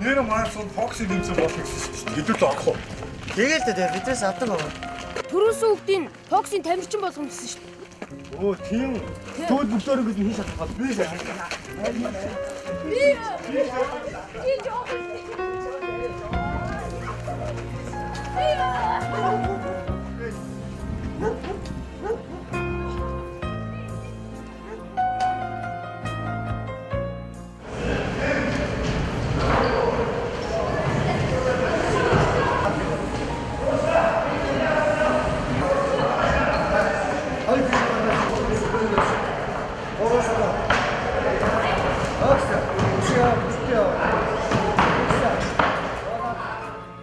Нэр маань сум Фокси нэмсэн болно гэсэн шүү дээ. Хэдүүлээ орох уу? Тэгэл дээ биднээс авдаг аа. Төрөөсөн хүүхдийн Фоксийн тамирчин болгоно гэсэн шүү дээ. Өө тийм. Тэгвэл бүгдөө гэж хин шатах бол би шатах. Би би жоохон.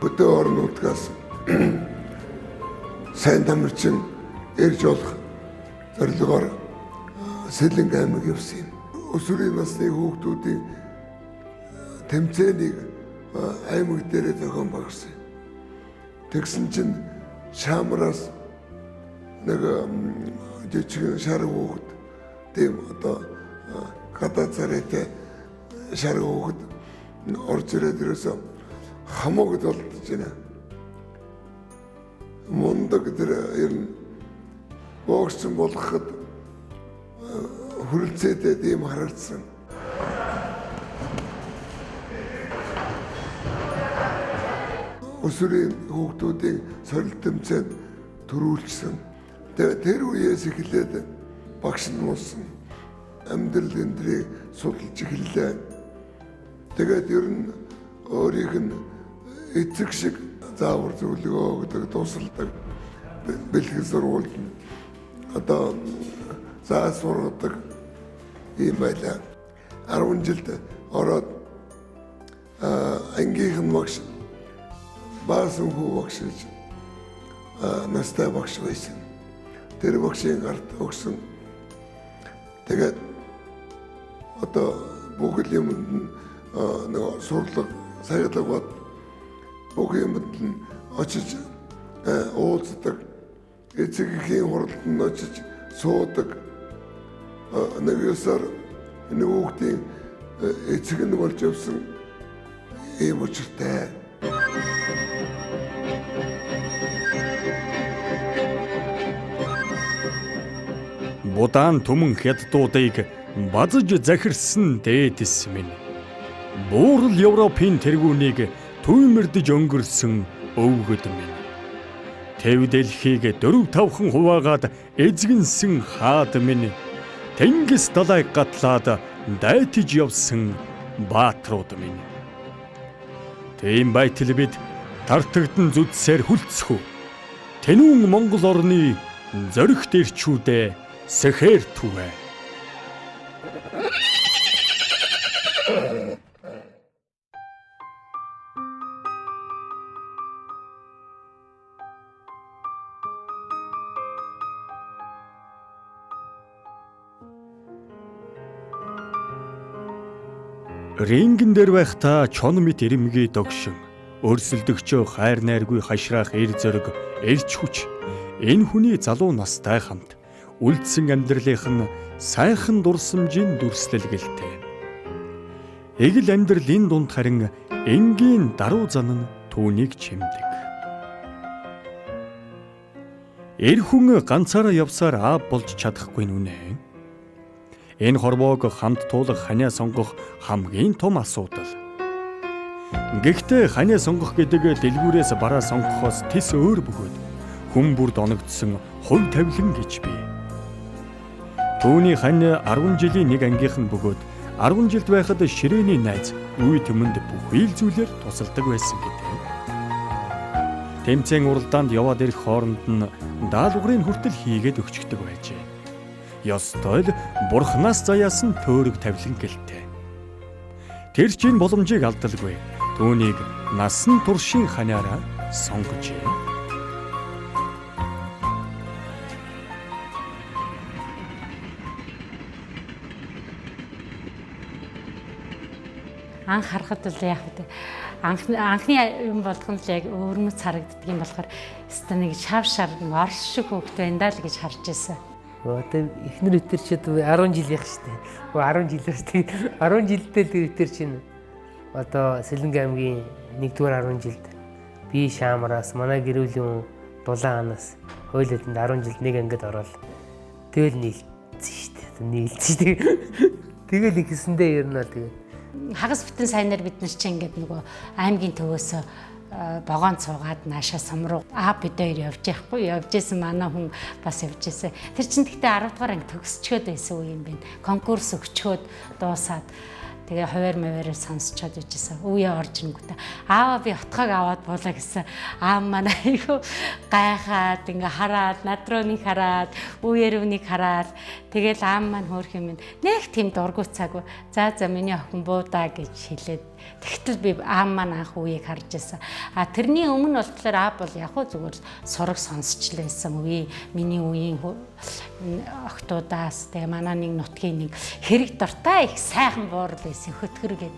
Хөдөө орон нутгаас сайн тамирчин ирж болох зорилгоор Сэлэнг аймаг явсан юм. Өсвөрийн насны хүүхдүүдийн тэмцээнийг аймаг дээрээ зохион байгуулсан. Тэгсэн чинь Шамраас нэг жижигэн шар хүүхэд, тийм одоо гадаа царайтай шар хүүхэд орж ирээд ерөөсөө хамууг болдож байна. Мундаг тэр ер нь боксчин болгоход хүрэлцээтэй тийм харагдсан. Өсвөрийн хүүхдүүдийн сорилт тэмцээнд төрүүлсэн. Тэр үеэс эхлээд багш нь болсон. Амьдрал эндрийг судалж эхэллээ. Тэгээд ер нь өөрийнх нь эцэг шиг заавар зөвлөгөө өгдөг, тусалдаг, бэлэг сургуульд нь одоо заа сургадаг юм байлаа. 10 жилд ороод ангийнх нь багш Баасан хүү багш гэж настай багш байсан. Тэр багшийн гарт өгсөн. Тэгээд одоо бүх юмд нь нөгөө сурлага, саяглаг бод бүх юмд нь очиж уулздаг. Эцэг эхийн хуралд нь очиж суудаг. Нэг ёсоор энэ хүүхдийн эцэг нь болж явсан ийм учиртай. Будаан түмэн хятадуудыг базаж захирсан дээдэс минь. Буурал Европын тэргүүнийг түймэрдэж өнгөрсөн өвгөд минь. Тэв дэлхийг 4-5хан хуваагаад эзгэнсэн хаад минь. Тэнгис далайг гатлаад дайтаж явсан баатрууд минь. Тийм байтал бид тартагдан зүдсээр хүлцэхүү. Тэнүүн Монгол орны зоригт эрчүүдээ сэхээр түвэ. Рингэн дээр байхдаа чон мэт ирэмгий догшин өрсөлдөгчөө хайр найргүй хашраах эр зориг, эрч хүч энэ хүний залуу настай хамт үлдсэн амьдралынх нь сайхан дурсамжийн дүрслэл гэлтэй. Эгэл амьдралын дунд харин энгийн даруй зан нь түүнийг чимдэг. Эр хүн ганцаараа явсаар аав болж чадахгүй нүнэ. Энэ хорвоог хамт туулах ханиа сонгох хамгийн том асуудал. Гэхдээ ханиа сонгох гэдэг дэлгүүрээс бараа сонгохоос тис өөр бөгөөд хүн бүрд оногдсон хувь тавилан гэж бий. Түүний хань 10 жилийн нэг ангийнх нь бөгөөд 10 жилд байхад ширээний найз үе түмэнд бүхий л зүйлээр тусалдаг байсан гэдэг. Тэмцээн уралдаанд яваад ирэх хооронд нь даалгаврыг хүртэл хийгээд өгчдөг байжээ. Ёстой л бурхнаас заяасан төөрөг тавилан гэлтэй. Тэр чинь боломжийг алдалгүй. Түүнийг насан туршийн ханиараа сонгожээ. Анх харахад бол яг анхны юм болгон л яг өвөрмөц харагддаг юм болохоор өстө нэг шав шар орс шиг хөөхт байна даа л гэж харж байсан. Одоо эхнэр өтөр чи 10 жилийнх шүү дээ. 10 жилээс тэг 10 жилдээ л өтөр чинь Одоо Сэлэнгэ аймгийн 1-р 10 жилд би Шаамраас манай гэр бүлийн Дулаан ханаас хуулиуд 10 жилд нэг ангид ороод тэгэл нийлцсэн шүү дээ. Нийлцсэн шүү дээ. Тэгэл ихсэндээ ер нь бол тэгээд хагас бүтэн сайнаар бид нар чинь ингээд нөгөө аймгийн төвөөс вагон цуугаад наашаа сум руу аа бид хоёр явж яахгүй явж исэн манай хүн бас явж исэн. Тэр чинь тэгтээ 10 дугаар анги төгсчөөд байсан үе юм байна. Конкурс өгчөөд дуусаад тэгээ хуваар маваараа сонсчоод ижсэн. Үе орж ирэнгүүтээ аава би отхог аваад буулаа гэсэн. Аав манай айгүй гайхаад ингээ хараад над руу нэг хараад үеэр үнийг хараад тэгэл аав маань хөөх юм нэг тийм дургуцаагүй. За за миний охин буудаа гэж хэлээд тэгтэл би аав маань анх үеийг харж байсан. А тэрний өмнө болохоор аав бол яг хөө зүгээр сураг сонсч л байсан үе. Миний үеийн охтуудаас тэгээ манай нэг нутгийн нэг хэрэг дуртай их сайхан буурал байсан хөтгөр гээд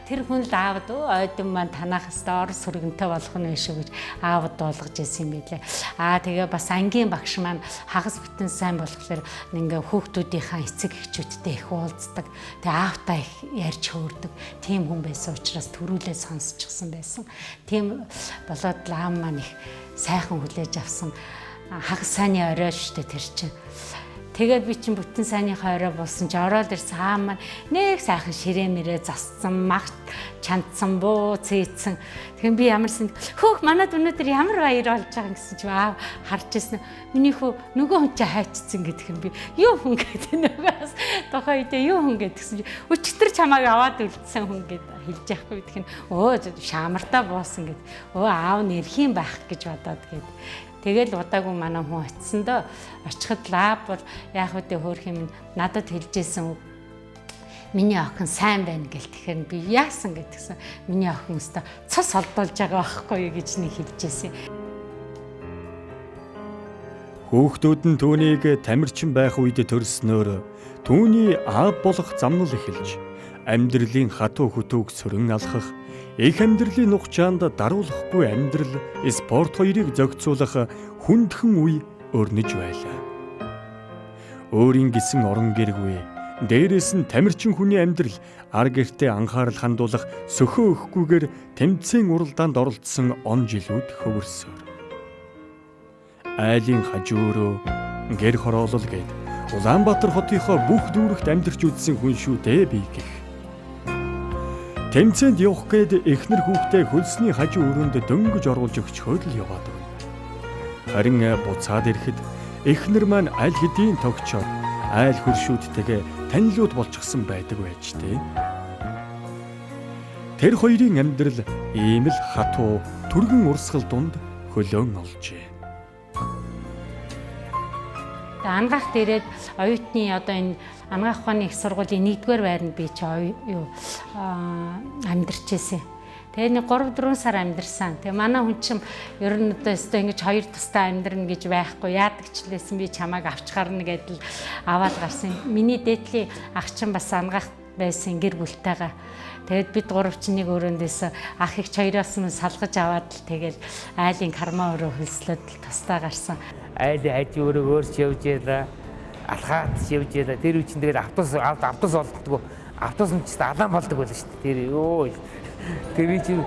тэр хүн л аавд ойдон маань танах хэвээр ор сүргэнтэй болох нь шүү гэж аавд дуулгаж байсан юм билээ. Аа тэгээ бас ангийн багш маань хагас бүтэн сайн болохоор ингээ хүүхдүүдийнхаа эцэг эхчүүдтэй их уулздаг. Тэгээ аавтаа их ярьж хөөрдөг. Тийм хүн байсан учраас төрүүлээ сонсчихсан байсан. Тийм болоод л аав маань их сайхан хүлээж авсан. Хагас сайнны орой шүү дээ тэр чинь. Тэгээд би чинь бүтэн сайныхаа орой болсон чи ороод ирсэн аав маань нэг сайхан ширээ мэрээ зассан, мах чандсан, буу цээцсэн. Тэгэхээр би ямарсан хөөх манад өнөөдөр ямар баяр болж байгаа гэсэн чи аав харж ирсэн. Миний хүү нөгөө хүн чи хайчсан гэдэг юм би. Юу хүн гэдэг нөгөөс тухайн үедээ юу хүн гэдгсэн чи өчтөр чамайг аваад үлдсэн хүн гэд хэлж яахгүй гэх нь өө шаамартаа буусан гэд. Өө аав нэрхийн байх гэж бодоод гэд. Тэгэл удаагүй манай хүн очисон доо. Очиход лаб бол яах вэ хөөх юм надад хэлжсэн үг. Миний охин сайн байна гэл тэгэхээр би яасан гэдгсэн. Миний охин өстө цус олдуулж байгаа байхгүй юу гэж нэг хэлжсэн. Хүүхдүүд нь түүнийг тамирчин байх үед төрснөөр түүний аав болох замнал эхэлж амьдралын хатуу хөтөөг сөрөн алхах, их амьдралын нухчаанд даруулахгүй амьдрал, спорт хоёрыг зохицуулах хүндхэн үе өрнөж байлаа. Өөрийн гисэн орон гэргүй, дээрээс нь тамирчин хүний амьдрал ар гэртээ анхаарал хандуулах сөхөө өгөхгүйгээр тэмцээн уралдаанд оролцсон он жилүүд хөвөрсөөр. Айлын хажуурөө гэр хороолол гээд Улаанбаатар хотынхоо бүх дүүрэгт амьдарч үзсэн хүн шүү дээ би гэх. Тэмцээнд явах гээд эхнэр хүүхдээ хөлсний хажуу өрөөнд дөнгөж оруулж өгчхөөд л яваад байна. Харин буцаад ирэхэд эхнэр маань аль хэдийн тогтчоод айл хөршүүдтэйгээ танилуд болчихсон байдаг байж тээ. Тэр хоёрын амьдрал ийм л хатуу түргэн урсгал дунд хөлөөн олжээ. Ангаах дээрээд оюутны одоо энэ Ангаах ухааны их сургуулийн 1-р байранд би чи юу амьдарч байсан. Тэгээ нэг 3-4 сар амьдарсан. Тэгээ манай хүн чинь ер нь одоо өстой ингэж хоёр тустай амьдрна гэж байхгүй. Яадаг ч лээсэн би чамайг авч гарна гэдэл аваад гарсан. Миний дээдлийн ах чинь бас ангаах байсан гэр бүлтэйгээ. Тэгээд бид гурав чинь нэг өрөөндөөс ах их хоёроос нь салгаж аваад л тэгэл айлын карма өрөө хөлслөөд л тустай гарсан. Айлын хажуу өрөө өөрч явж ялаа. Алхаад явж ялаа. Тэр үе чинь тэгэл автобус олддоггүй. Автобус нь ч алаан болдог байлаа шүү дээ. Тэр ёо. Тэр би чинь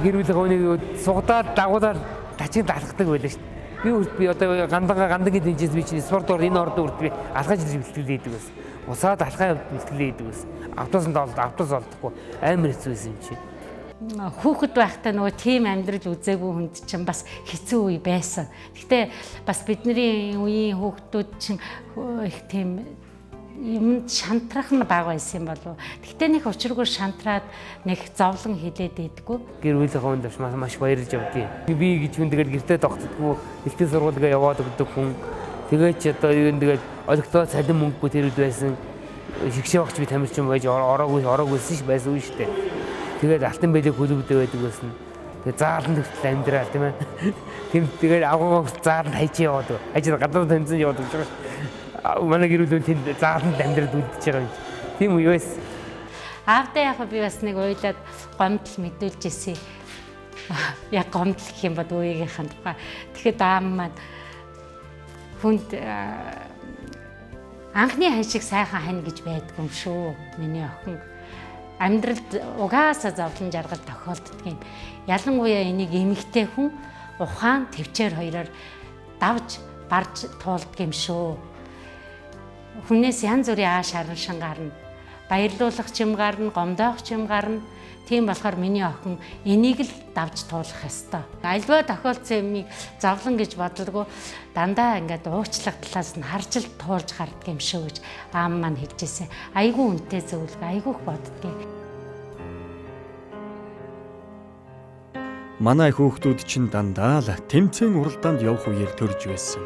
гэр бүлийн хүнийг сугадаад дагуулаад тачин алхдаг байлаа шүү дээ. Би үрт би одоо гандангийн тэнцээс би чинь спортоор энэ орд үрт би алхаж ирж бэлтгэл хийдэг байсан. Усаад алхаа бэлтгэл хийдэг байсан. Автобусанд олд автобус олдохгүй амар хэцүү байсан юм чи. Хүүхэд байхдаа нөгөө тийм амьдрал үзээгүй хүнд чинь бас хэцүү үе байсан. Гэхдээ бас бидний үеийн хүүхдүүд чинь их тийм юмд шантрах нь бага байсан юм болов. Гэхдээ нэг учиргүй шантраад нэг зовлон хилээд идэггүй. Гэр бүлийн хүнд маш баярлж явдیں۔ Би гэж хүн тэгэл гэртээ тогтдоггүй, элтэн сургуульгаа яваад өгдөг хүн. Тэгээд ч одоо юу нэг олигтой цалин мөнгөгүй тэр үед байсан. Шигшээ багч би тамирчин байж ороогүйсэн ш байсан үе штэ. Тэгээд алтан бэлэг хөлөвдөө байдаг байсан. Тэгээд зааланд хүртэл амьдраа тийм ээ. Тийм тэгээд авгаагаа зааланд хайж яваад. Хайж гадаад тэмцэн яваад гэж байгаа ш. Манай гэр бүл тэнд зааланд амьдраад үлдчихэж байгаа юм. Тийм үе байсан. Аавдаа яг би бас нэг уйлаад гомдол мэдүүлж ирсэн. Яг гомдол гэх юм бол үеийнхээ тухай. Тэгэхэд аав маань хүнд анхны хань шиг сайхан хань гэж байдгүй юм шүү. Миний охин Амьдралд угаасаа зовлон жаргал тохиолддог юм. Ялангуяа энийг эмэгтэй хүн ухаан төвчээр хоёроор давж барж туулдаг юм шүү. Хүнээс янз бүрийн ааш хараншин гарна. Баярлуулах ч юм гарна, гомдоох ч юм гарна. Тийм болохоор миний охин энийг л давж туулах ёстой. Альва тохиолдсон юмыг зовлон гэж бодлого дандаа ингээд уучлах талаас нь харж л туулж гардаг юм шүү гэж аам маань хэлжсэн. Айгүй үнэтэй зөвлөгөө, айгүй их боддгийг. Манай хүүхдүүд чинь дандаа л тэмцээн уралдаанд явах үеэр төрж байсан.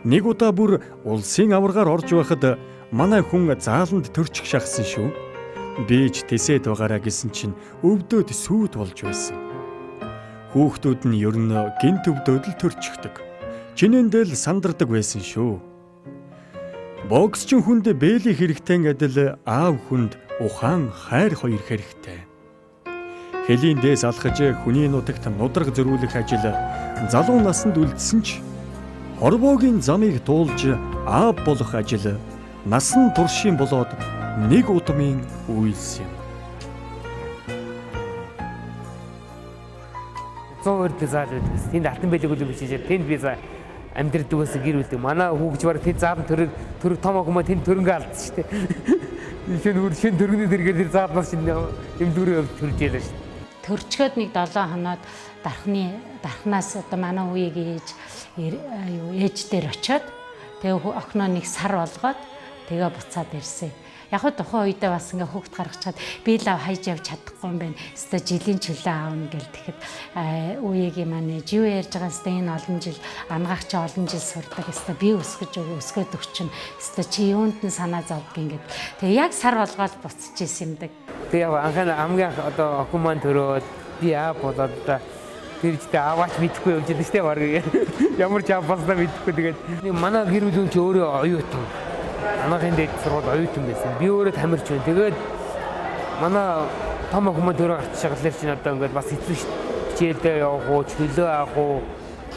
Нэг удаа бүр улсын аваргаар орж байхад манай хүн зааланд төрчих шахсан шүү. Би ч тэсээд байгаараа гэсэн чинь өвдөөд сүйд болж байсан. Хүүхдүүд нь ер нь гинт өвдөөд л төрчихдөг. Чинэндээ л сандардаг байсан шүү. Боксчин хүнд бээлий хэрэгтэй адил аав хүнд ухаан хайр хоёр хэрэгтэй. Хөлийн дээс алхаж хүний нутагт нудраг зөрүүлэх ажил залуу насанд үлдсэн ч хорвоогийн замыг туулж аав болох ажил насан туршийн болоод нэг удмын үйлс юм. 102 дэх заал байдаг. Тэнд алтан бэлэг үлэг бичиж тэнд би амьдрдаг байсан гэр бүлдэг. Манай хүүгч баг тэнд заалан төрөг том охин маа тэнд төрөнгө алдсан шүү дээ. Шинэ үр шинэ төргөний дэргээр тэр заалнаас шинэ эмдүүрээ төрж ялаа шүү дээ. Төрчгөөд нэг 7 хоноод дархнаас одоо манай үеийг ээж юу ээж дээр очиод тэгээ охиноо нэг сар болгоод тэгээ буцаад ирсэн. Яг хөө тухайн үедээ бас ингээ хөөгт гаргачаад би л хайж явж чадахгүй юм байна. Өстой жилийн чөлөө аавна гэл тэгэхэд үеийн маань ээж юу ярьж байгаа өстой энэ олон жил ангаах чи олон жил сурдаг өстой би өсгөж өсгөөд өгчин өстой чи юунд нь санаа зовдөг ингээд. Тэгээ яг сар болгоод буцаж исэн юмдаг. Тэгээ яг анхаа хамгийн анх одоо охин маань төрөөд би аав болоод одоо тэр жигтэй аваач мэдэхгүй явж байдаг штэ баг ямар ч аав болсноо мэдэхгүй тэгээд манай гэр бүлийн чи өөрөө оюутан. Анаахын дээд сургууль оюутан байсан. Би өөрөө тамирч байна. Тэгээд манай том охин маань төрөө гарч шагаллаар чинь одоо ингээд бас хэцүү шүү дээ. Хичээлдээ явах уу, чөлөө авах уу,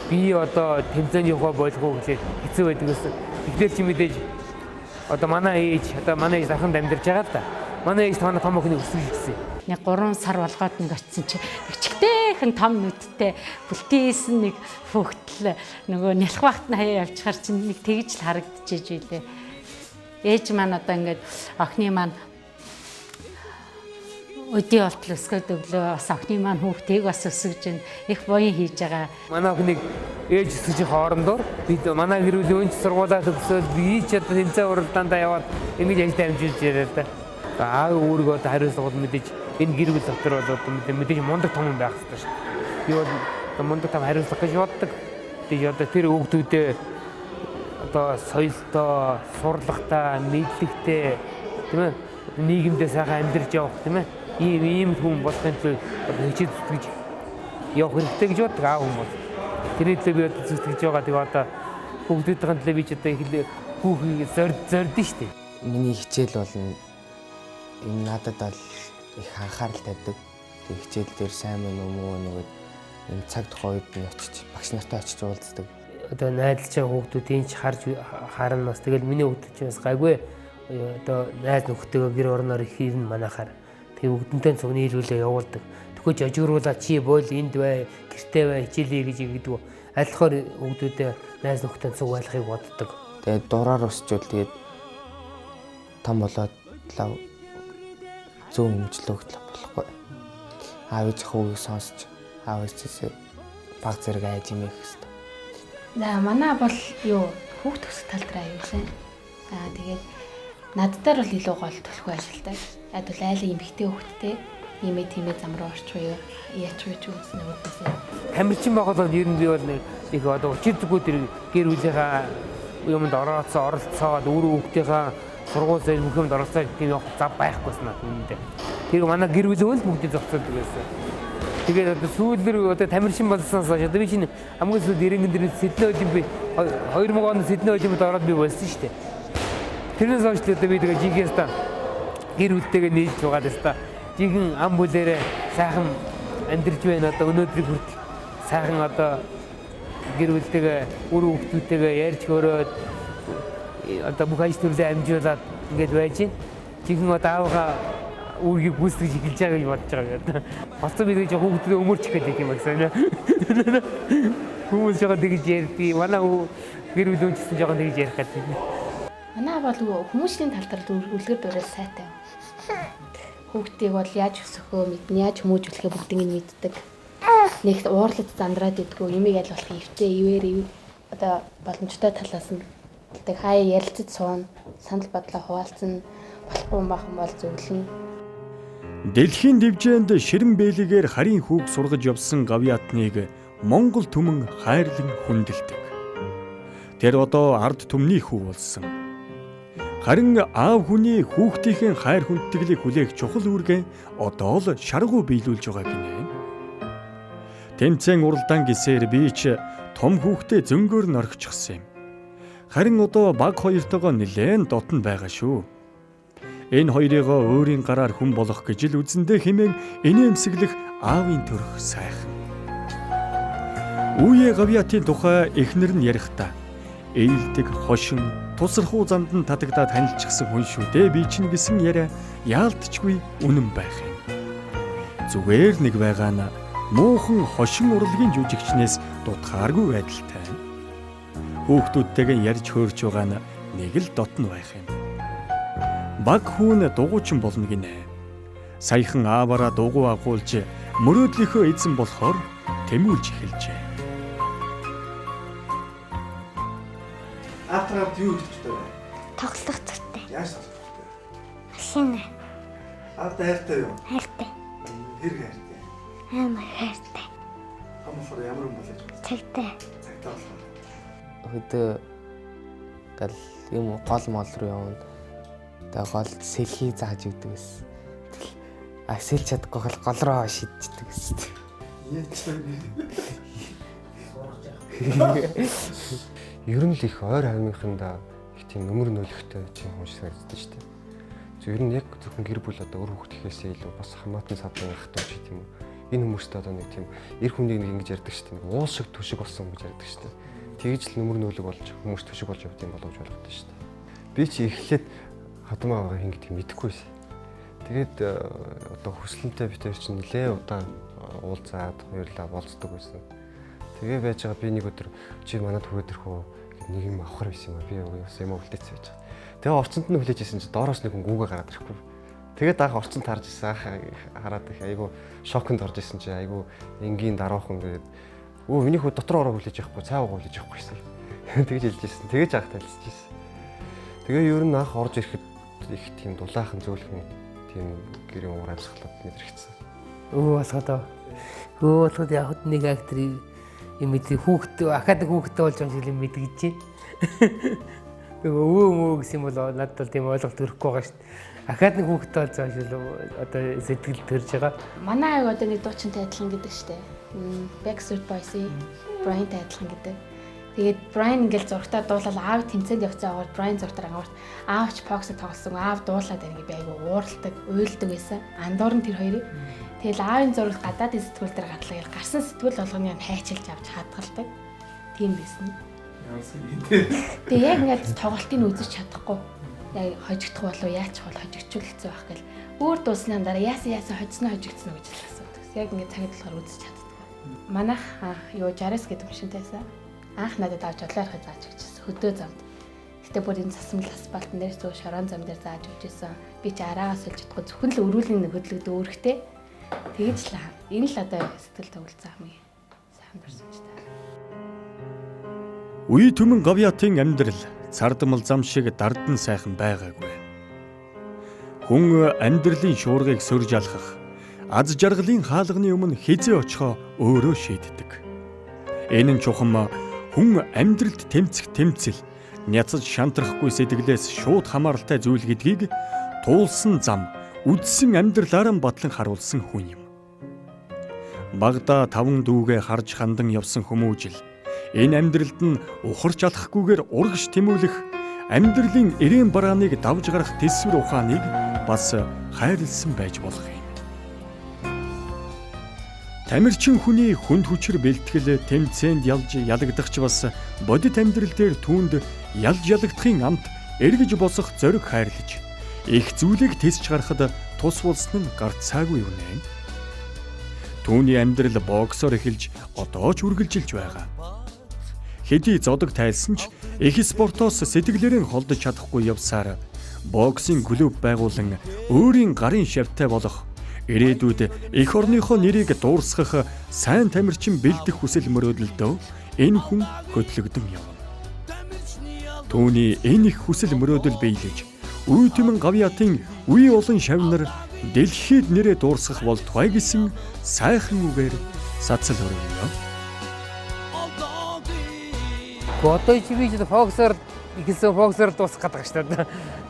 би одоо тэмцээнд явах болох уу гэхлээр хэцүү байдаг гэсэн. Тэгэхээр чи мэдээж одоо манай ээж дарханд амьдарч байгаа л да. Манай ээж манай том охиныг өсгөж ирсэн. Нэг 3 сар болгоод нэг очисон чи нэг чигтэйхэн том нүдтэй бүлтийсэн нэг хүүхдэл нөгөө нялх багт нь хаяа явчихар чинь нэг тэгж л харагдчихэж билээ. Ээж маань одоо ингээд охины маань өдий болтол өсгөөд өглөө бас охины маань хүүхдийг бас өсгөж ин их буян хийж байгаа. Манай охиныг ээж өсгөж хоорондоор бид манай гэр бүлийн өнч сургуулаа төгсөөд би ч одоо тэмцээн уралдаандаа яваад ингэж ажил амжуулж яриа л да. Аа өөрийгөө одоо хариуцлага бол мэдээж энэ гэр бүл дотор бол одоо мэдээж мундаг том юм байх хэрэгтэй шүү дээ. Би бол одоо мундаг том хариуцлага гэж боддог. Тэгээд одоо тэр хүүхдүүдээ одоо соёлтой, сурлагатай, мэдлэгтэй тийм ээ нийгэмдээ сайхан амьдарч явах тийм ээ ийм хүн болохын төлөө одоо хичээл зүтгэж явах хэрэгтэй гэж боддог аав хүн бол. Тэрний төлөө би одоо зүтгэж байгаа. Тэгээ одоо хүүхдүүдийн төлөө би ч одоо их хүүхийг зордсон шүү дээ. Миний хичээл бол энэ надад бол их анхаарал тавьдаг. Тэг хичээл дээр сайн мөн үү муу нөгөө энэ цаг тухайн үед нь очиж багш нартай очиж уулздаг. Одоо найзалж байгаа хүүхдүүдийн ч харж харна бас тэгэл миний хүүхдүүд ч бас гайгүй одоо найз нөхдөйгөө гэр орноор их ирнэ манайхаар. Тэгээ бүгдэнтэй цуг нийлүүлээ явуулдаг. Төхөж ажигруулаа чи бойл энд бай, гэртээ бай, хичээлээ гэж ингэдэг. Айлхаар хүүхдүүдээ найз нөхдөд цуг байлахыг боддог. Тэгээд дураар өсчүүл тэгээд том болоод лав зөв хэмжлөө болохгүй. Аав ээжийнхээ үгийг сонсч аав ээжээсээ баг зэрэг айж имэх хэвээр. За манай бол юу хүүхд төсөх тал дээр аюулсан. Аа тэгээд над дээр бол илүү гол төлхөө ажилтдаг. Яг бол айлын эмэгтэй хүүхдтэй иймээ тиймээ зам руу орчих уу яач вэ ч үзнэ үгүйсэн. Тамирчин байгаа бол ер нь би бол нэг их одоо учир зүгүү тэр гэр бүлийнхаа юмд оролцоод үр хүүхдийнхаа сургууль зээл бүх юмд оролцоод тийм явах зав байхгүйсэн надад үүндээ. Тэр манай гэр бүлийн л бүгдийг зохицуулдаг байсан. Тэгээд одоо сүүл рүү одоо тамирчин болсноос хойш одоо би чинь хамгийн сүүлд 90 дэр Сидней Олимпик 2000 оны Сидней Олимпиад ороод би болсон шүү дээ. Тэрнээс хойш л одоо би тэгээ жинхэнэ ста гэр бүлтэйгээ нийлж байгаа л ста жинхэнэ ам бүлээрээ сайхан амьдарч байна. Одоо өнөөдрийг хүртэл сайхан одоо гэр бүлтэйгээ үр хүүхдүүдтэйгээ ярьж хөрөөд одоо бүх ажил төрлөө амжуулаад ингээд байж байна. Жинхэнэ одоо аавыгаа үүргийг гүйцэтгэж эхэлж байгаа гэж бодож байгаа юм. Боцсон би тэгж хүүхдүүдээ өмөрч эхэлдэг юм байна. Хүмүүс жоохон тэгж ярьдгийг. Манай гэр бүл үнчсэн жоохон тэгж ярих гэдэг. Манай бол хүмүүжлийн тал дээр үлгэр дуурайл сайтай. Хүүхдийг бол яаж өсгөхөө мэднэ, яаж хүмүүжүүлэхээ бүгдийг нь мэддэг. Нэгт уурлаж зандраад идэггүй, юмыг аль болох эвтэй, ивээр одоо боломжтой талаас нь тэг хаяа ярилцаж суuna, санал бодлоо хуваалцсан, болохгүй юм бахан бол зөвлөнө. Дэлхийн дэвжээнд ширэн бэлигээр харийн хүүг сургаж явсан гавьяатныг Монгол түмэн хайрлан хүндэлдэг. Тэр одоо ард түмний хүү болсон. Харин аав хүний хүүхдийнхээ хайр хүндэтгэлийг хүлээх чухал үүргээ одоо л шаргуу биелүүлж байгаа гинэ. Тэмцээн уралдаан гисээр би ч том хүүхдээ зөнгөөр нь орхичихсан юм. Харин одоо баг хоёртойгоо нэлээн дотн байгаа шүү. Энэ хоёрыгоо өөрийн гараар хүн болох гэж л үзэндээ хэмээн инээмсэглэх аавын төрх сайхан. Үе гавьяатын тухай эхнэр нь ярихдаа ээлдэг, хошин, тусархуу замд нь татагдаад танилчихсан хүн шүү дээ би чинь гэсэн яриа яалтчгүй үнэн байх юм. Зүгээр нэг байгаа нь муухан хошин урлагийн жүжигчнээс дутхааргүй байдалтай. Хүүхдүүдтэйгээ ярьж хөөрч байгаа нь нэг л дотн байх юм. Баг хүүн дугуйчин болно гинэ. Саяхан ааваараа дугуй агуулж мөрөөдлийнхөө эзэн болохоор тэмүүлж эхэлжээ. Аавтайгаа юу хийх дуртай вэ? Тоглох дуртай. Яаж тоглох дуртай? Машин. Аавтай хайртай юу? Хайртай. Хэрэг хайртай. Амар хайртай. Том болохоор ямар хүн болож байна? Цагтай. Цагтай болохоор. Хөдөө гал юм гол мол руу явна. Тэгээ гол сэлхий зааж өгдөг гэсэн. А сэлж чадахгүй бол гол руу шидчихдэг гэсэн. Яаж Ер нь л их ойр хавийнхандаа их тийм нөмөр нөлөгтэй тийм хүн шиг санагддаг шүү дээ. Зөв ер нь яг зөвхөн гэр бүл одоо өөр хүүхдээсээ илүү бас хамаатан садан ах дүү ч тийм үү. Энэ хүмүүстэй одоо нэг тийм эр хүнийг нэг ингэж ярьдаг шүү дээ. Нэг уул шиг түшиг болсон гэж ярьдаг шүү дээ. Тэгж л нөмөр нөлөг болж хүмүүс түшиг болж явд юм болов уу ойлгодог шүү дээ. Би чи эхлээд хадмаа байгаа хин гэдгийг мэдэхгүй байсан. Тэгээд одоо хүслэнтэй бид хоёр чинь нэлээ удаан уулзаад хоёрлаа болцдог байсан. Тэгээ байж байгаа би нэг өдөр чи манад хүрээд ирэх үү нэг юм авахар байсан юм а. Би бас юм үлдээсэн байж байгаа. Тэгээ орцонд нь хүлээж исэн чи доороос нэг хүн гүүгээ гараад ирэхгүй. Тэгээд анх орцонд харж исэн хараад их айгу шоконд орж исэн чи айгу энгийн даруухан тэгээд өө миний хүү дотор ороо хүлээж явахгүй цай уугаа хүлээж явахгүй гэсэн. Тэгж хэлж исэн. Тэгэж анх танилцж исэн. Тэгээ ер нь анх орж ирэхэд их тийм дулаахан зөөлхөн тийм гэрийн уур амьсгалууд мэдрэгдсэн. Өө болоход яг нэг актер юм мэдээ хүүхдээ ахаад хүүхдээ болж байгаа юм шиг мэдгэж байна. Тэгээ өвөө мөө гэсэн юм бол надад бол тийм ойлголт төрөхгүй байгаа шүү дээ. Ахаад нэг хүүхдээ болж байгаа шиг одоо сэтгэл төрж байгаа. Манай аяг одоо нэг дуучинтай адилхан гэдэг шүү дээ. Backstreet Boys-ийн Brian-тай адилхан гэдэг. Тэгээд Brian ингээл зургатаа дуулаад аав тэмцээнд явцсан агаар Brian зургатаар агаарт аав ч Fox-ыг тоглосон аав дуулаад байна гэж би айгу ууралдаг, уйлдаг байсан. Андуур нь тэр хоёрыг. Тэгэл аавын зураг гадаадын сэтгүүл дээр гартлаа гэл гарсан сэтгүүл болгоны юм хайчилж авч хадгалдаг. Тийм байсан. Тэгээ яг ингээд тоглолтыг үзэж чадахгүй. Яг хожигдох болов яачих бол хожигдчихвол хэцүү байх гэл. Өөр дууссаны дараа яасан яасан хожсноо хожигдсон уу гэж асуудаг. Яг ингээд цагт болохоор үзэж чаддаггүй. Манайх юу 69 гэдэг машинтайсан. Анх надад авч олоорхой зааж өгчээсэн. Хөдөө замд. Гэтэ бүр энэ засмал асфальтан дээр зөв шорон зам дээр зааж өгчээсэн. Би чи араагаас сольж чадахгүй зөвхөн л өрүүлийн хөдлөгдөө өөрхтэй. Тэгэж л энэ л одоо сэтгэл төвлөсөн хамгийн сайхан дурсамжтай. Үе түмэн гавьяатын амьдрал цардмал зам шиг дардан сайхан байгаагүй. Хүн амьдралын шуургыг сөрж алхах, аз жаргалын хаалганы өмнө хизээ очихоо өөрөө шийддэг. Энэ нь чухам хүн амьдралд тэмцэх тэмцэл, няцаж шантрахгүй сэтгэлээс шууд хамааралтай зүйл гэдгийг туулсан зам, үдсэн амьдралаараа батлан харуулсан хүн юм. Багада таван дүүгээ харж хандан явсан хүмүүжил энэ амьдралд нь ухарч алхахгүйгээр урагш тэмүүлэх амьдралын эрээн барааныг давж гарах тэсвэр ухааныг бас хайрлсан байж болох юм. Тамирчин хүний хүнд хүчээр бэлтгэл тэмцээнд ялж ялагдах ч бас бодит амьдрал дээр түүнд ялж ялагдахын амт эргэж босох зориг хайрлаж их зүйлийг тесч гарахад тус болсон нь гарцаагүй үнэ. Түүний амьдрал боксоор эхэлж одоо ч үргэлжилж байгаа. Хэдий зодог тайлсан ч их спортоос сэтгэлээрээ холдож чадахгүй явсаар боксing клуб байгуулан өөрийн гарын шавтай болох, ирээдүйд эх орныхоо нэрийг дуурсгах сайн тамирчин бэлдэх хүсэл мөрөөдөлдөө энэ хүн хөдлөгдөн явна. Түүний энэ их хүсэл мөрөөдөл биелэж, үе түмэн гавьяатын үе олон шавнар дэлхийд нэрээ дуурсгах болтугай гэсэн сайхан үгээр сацал өргөнө. Одоо чи би ч фоксоор ихсэн, фоксоор дуусгах гэдэг шүү дээ.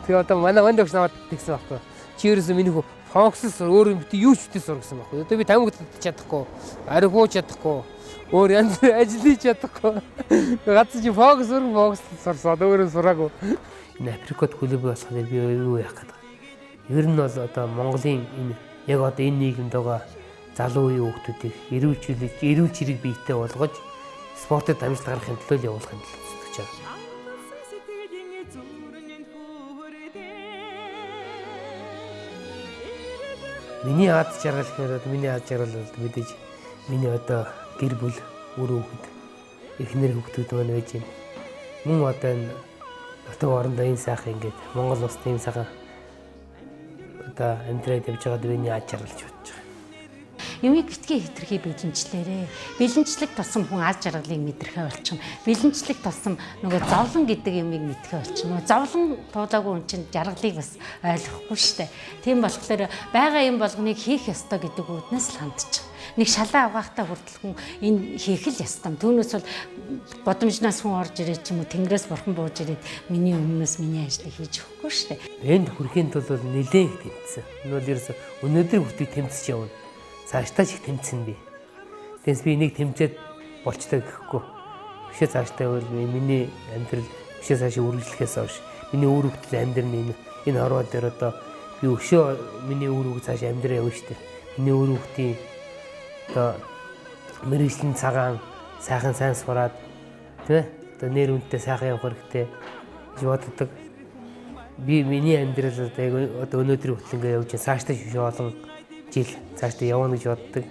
Тэгээ одоо манай манд өгч намайг тэгсэн байхгүй. Чи ерөөсөө миний хүү фоксос өөр юм бити юу ч бити сур гэсэн байхгүй. Одоо би тамхи татчих чадахгүй, архиуч чадахгүй, өөр янз бүр ажил хийж чадахгүй. Гац чи фокс өөр фокс сурсан. Одоо өөрөө сураагүй. Энэ Африкод клуб болохоор би юу яах гэдэг. Ер нь бол одоо Монголын энэ яг одоо энэ нийгэмд байгаа залуу үеийн хүүхдүүдийг эрүүл эрүүл чирэг биетэй болгож спортод амжилт гаргахын төлөө явуулахын төлөө зүтгэж байгаа. Миний аз жаргал гэхээр одоо миний аз жаргал бол мэдээж миний одоо гэр бүл, үр хүүхэд, эхнэр хүүхдүүд маань байж байна. Мөн одоо энэ нутаг орондоо энэ сайхан ингээд Монгол улсад ийм сайхан одоо амьдраад явж байгаад миний аз жаргал гэж бодож байгаа. Юмыг битгий хэтэрхий бэлэнчлээрээ. Бэлэнчлэг тусам хүн аз жаргалыг мэдрэхээ болчихно. Бэлэнчлэг тусам нөгөө зовлон гэдэг юмыг мэдрэхээ болчихно. Зовлон туулаагүй хүн чинь жаргалыг бас ойлгохгүй шүү дээ. Тийм болохоор байгаа юм болгоныг хийх ёстой гэдэг үүднээс л хандчих. Нэг шалаа авгаахтаа хүртэл хүн энэ хийх л ёстой. Түүнээс бол годамжнаас хүн орж ирээд ч юм уу тэнгэрээс бурхан бууж ирээд миний өмнөөс миний ажлыг хийж өгөхгүй шүү дээ. Энд хүрэхийн тулд бол нэлээд их тэмцсэн. Энэ бол ерөөсө өнөөдөр хүртэл тэмцэж явна. Цаашдаа ч их тэмцэн би. Тэгээс би энийг тэмцээд болчлоо гэхгүй. Өшөө цаашдаа бол миний амьдрал өшөө цаашаа үргэлжлэхээс хойш миний үр хөвгтөл амьдрал энэ хорвоо дээр одоо би өшөө миний үр хөвг цаашаа амьдраа явна шүү дээ. Миний үр хөвгтийн одоо мэрэгжлийн цагаан сайхан сайн сураад тийм одоо нэр хүндтэй сайхан явах хэрэгтэй гэж боддог. Би миний амьдрал одоо яг одоо өнөөдрийн хүртэл ингэ явж цаашдаа шүшээ олон жил цаашдаа явна гэж боддог.